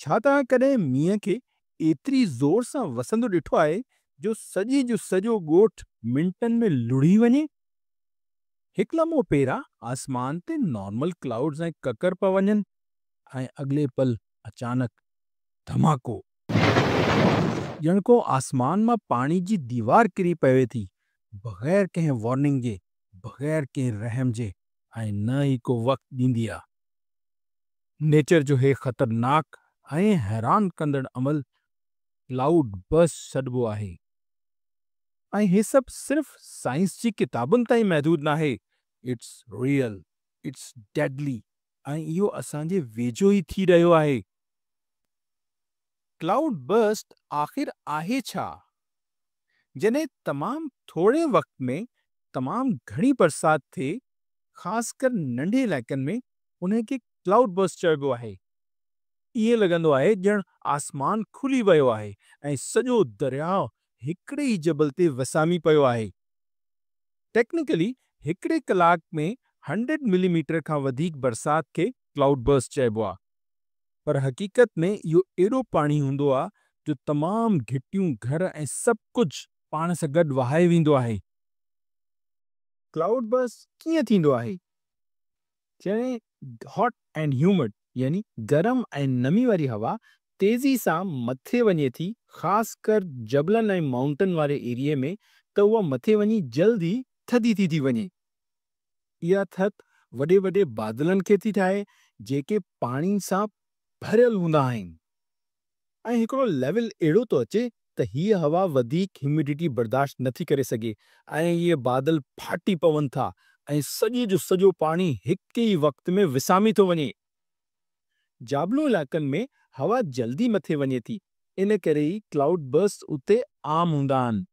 ڇا توهان ڪڏهن مينهن کي ايتري زور سان وسندو ڏٺو آهي جو سڄي جو سڄو ڳوٺ منٽن ۾ لڙهي وڃي؟ هڪ لمحو پهريان آسمان تي نارمل ڪلائوڊز ۽ ڪڪر پيا وڃن ۽ اڳلي پل اچانڪ ڌماڪو! ڄڻ ڪو آسمان مان پاڻي جي ديوار ڪري پوي ٿي، بغير ڪنهن وارننگ جي، بغير ڪنهن رحم جي ۽ نه ئي ڪو وقت ڏيندي آ. نيچر جو هي خطرناڪ ۽ حيران ڪندڙ عمل ڪلائوڊ برسٽ سڏبو آهي. ۽ هي سڀ صرف سائنس جي ڪتابن تائين محدود ناهي، it's real, it's deadly ۽ اهو اسان جي ويجهو ئي ٿي رهيو آهي. ڪلائوڊ برسٽ آخر آهي ڇا؟ جڏهن تمام ٿوري وقت ۾ تمام گهڻي برسات ٿئي، خاص ڪر ننڍي علائقن ۾، انهي کي ڪلائوڊ برسٽ چئبو آهي. ائين لڳندو آهي ڄڻ آسمان کلي ويو آهي ۽ سڄو درياء هڪڙي ئي جبل تي وسامي پيو آهي. ٽيڪنيڪلي هڪڙي ڪلاڪ ۾ هنڊريڊ ملي ميٽر کان وڌيڪ برسات کي ڪلائوڊ برسٽ چئبو آهي. پر حقيقت ۾ اهو ايڏو پاڻي هوندو آهي جو تمام گهٽيون، گهر ۽ سڀ ڪجهه پاڻ سان گڏ وهائي ويندو آهي. ڪلائوڊ برسٽ ڪيئن ٿيندو آهي؟ جڏهن هاٽ اينڊ هيومڊ يعني گرم ۽ نمي واري هوا تيزي سان مٿي وڃي ٿي خاص ڪر جبلن ۽ مائونٽن واري ايريي ۾ ته اها مٿي وڃي جلد ئي ٿڌي ٿي ٿي وڃي. اها ٿڌ وڏي وڏي بادلن کي ٿي ٺاهي جيڪي پاڻي سان ڀريل هوندا آهن. ۽ هڪڙو ليول اهڙو ٿو اچي ته هيء هوا وڌيڪ هيومڊٽي برداشت نٿي ڪري سگهي ۽ اهي بادل ڦاٽي پون ٿا ۽ سڄي جو سڄو پاڻي هڪ ئي وقت ۾ وسامي ٿو وڃي. جابلو علائقن ۾ هوا جلدي مٿي وڃي ٿي، ان ڪري ئي ڪلائوڊ برسٽس اتي عام هوندا آهن.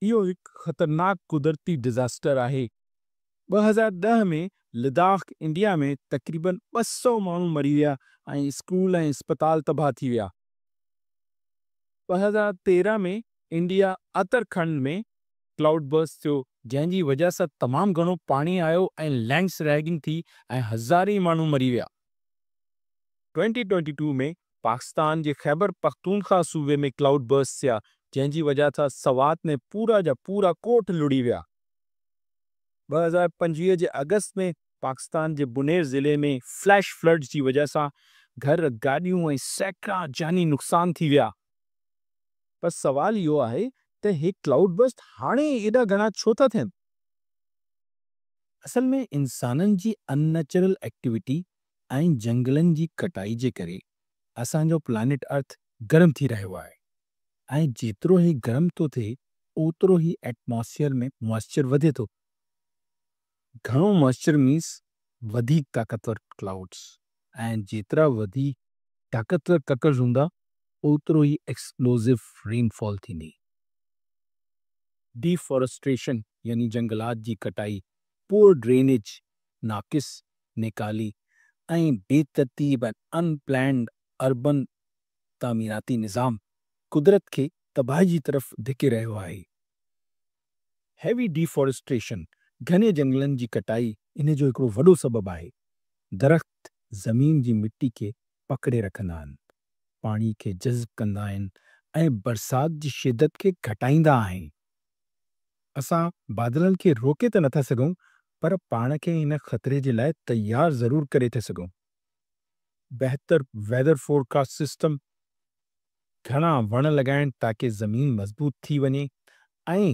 اهو هڪ خطرناڪ قدرتي ڊزاسٽر آهي. 2010 ۾ لداخ، انڊيا ۾ تقريبن 200 ماڻهو مري ويا ۽ اسڪول ۽ اسپتال تباهه ٿي ويا. 2013 ۾ انڊيا اترکنڊ ۾ ڪلائوڊ برسٽ ٿيو جنهن جي وجهه سان تمام گهڻو پاڻي آيو ۽ لينڊ سلائيڊنگ ٿي ۽ هزارين ماڻهو مري ويا. ٽوئنٽي ٽوئنٽي ٽو ۾ پاڪستان جي خيبر پختونخوا صوبي ۾ ڪلائوڊ برسٽ ٿيا جنهن جي وجهه سان سوات ۾ پورا جا پورا ڳوٺ لڙهي ويا. 2025 جي آگسٽ ۾ پاڪستان جي بونير ضلعي ۾ فليش فلڊز جي وجهه سان گهر، گاڏيون ۽ سيڪڙا جاني نقصان ٿي ويا. پر سوال اهو آهي ته هي ڪلائوڊ برسٽ هاڻي ايڏا گهڻا ڇو ٿا ٿين؟ اصل ۾ انسانن جي ان نيچرل ايڪٽيوٽي ۽ جهنگلن جي ڪٽائي جي ڪري اسان جو پلانيٽ ارٿ گرم ٿي رهيو آهي. ۽ جيترو هي گرم ٿو ٿئي اوترو ئي ايٽماسفيئر ۾ موئسچر وڌي ٿو. گهڻو موئسچر مينس وڌيڪ طاقتور ڪلائوڊس ۽ جيترا وڌيڪ طاقتور ڪڪر هوندا اوترو ئي ايڪسپلوزو رين فال ٿيندي. ڊيفارسٽريشن يعني جهنگلات جي ڪٽائي، پوئر ڊرينيج، ناقص نيڪالي ۽ بي ترتيب ۽ ان پلانڊ اربن تعميراتي نظام قدرت کي تباهي جي طرف ڌڪي رهيو آهي. هيوي ڊيفارسٽريشن، گهني جهنگلن جي ڪٽائي ان جو هڪڙو وڏو سبب آهي. درخت زمين جي مٽي کي پڪڙي رکندا آهن، پاڻي کي جذب ڪندا آهن ۽ برسات جي شدت کي گهٽائيندا آهن. اسان بادلن کي روڪي ته نٿا سگهون پر پاڻ کي ان خطري جي لاء تيار ضرور ڪري ٿا سگهون. بهتر ويدر فورڪاسٽ سسٽم، گهڻا وڻ لڳائڻ تاڪه زمين مضبوط ٿي وڃي ۽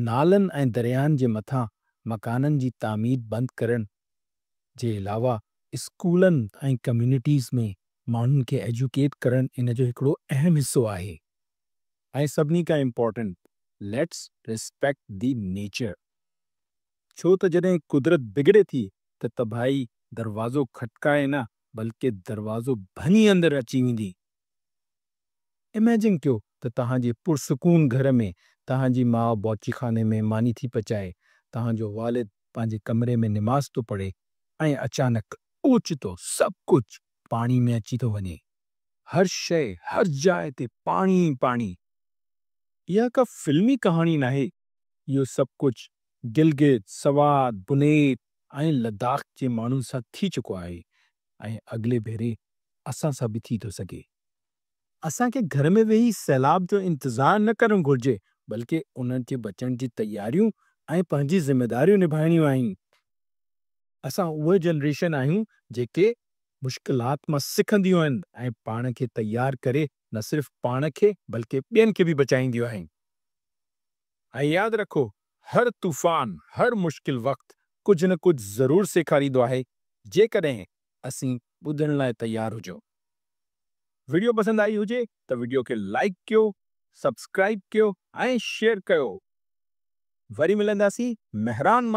نالن ۽ درياهن جي مٿان مڪانن جي تعمير بند ڪرڻ جي علاوه اسڪولن ۽ ڪميونٽيز ۾ ماڻهن کي ايجوڪيٽ ڪرڻ ان جو هڪڙو اهم حصو آهي. ۽ سڀني کان important let's respect the nature ڇو ته جڏهن قدرت بگڙي ٿي ته تباهي دروازو کٽڪائي نه بلڪه دروازو ڀڃي اندر اچي ويندي. اميجن ڪيو ته توهان جي پرسڪون گهر ۾ توهان جي ماء باورچيخاني ۾ ماني ٿي پچائي، توهان جو والد پنهنجي ڪمري ۾ نماز ٿو پڙهي ۽ اچانڪ اوچتو سڀ ڪجهه پاڻي ۾ اچي ٿو وڃي. هر شيء، هر جاء تي پاڻي ئي پاڻي. اها ڪا فلمي ڪهاڻي ناهي، اهو سڀ ڪجهه گلگت، سوات، بونير ۽ لداخ جي ماڻهن سان ٿي چڪو آهي ۽ اڳلي ڀيري اسان سان به ٿي ٿو سگهي. اسان کي گهر ۾ ويهي سيلاب جو انتظار نه ڪرڻ گهرجي، بلڪه انهن کي بچڻ جي تياريون ۽ پنهنجي ذميداريون نڀائڻيون آهن. اسان اهي جنريشن آهيون جيڪي مشڪلات مان سکنديون آهن ۽ پاڻ کي تيار ڪري نه صرف پاڻ کي بلڪه ٻين کي به بچائينديون آهن. ۽ ياد رکو، هر طوفان، هر مشڪل وقت ڪجهه نه ڪجهه ضرور سيکاريندو آهي، جيڪڏهن اسين ٻڌڻ لاء تيار هجون. وڊيو پسند آئي هجي ته وڊيو کي لائيڪ ڪيو، سبسڪرائيب ڪيو ۽ شيئر ڪيو. وري ملنداسين مهراڻ.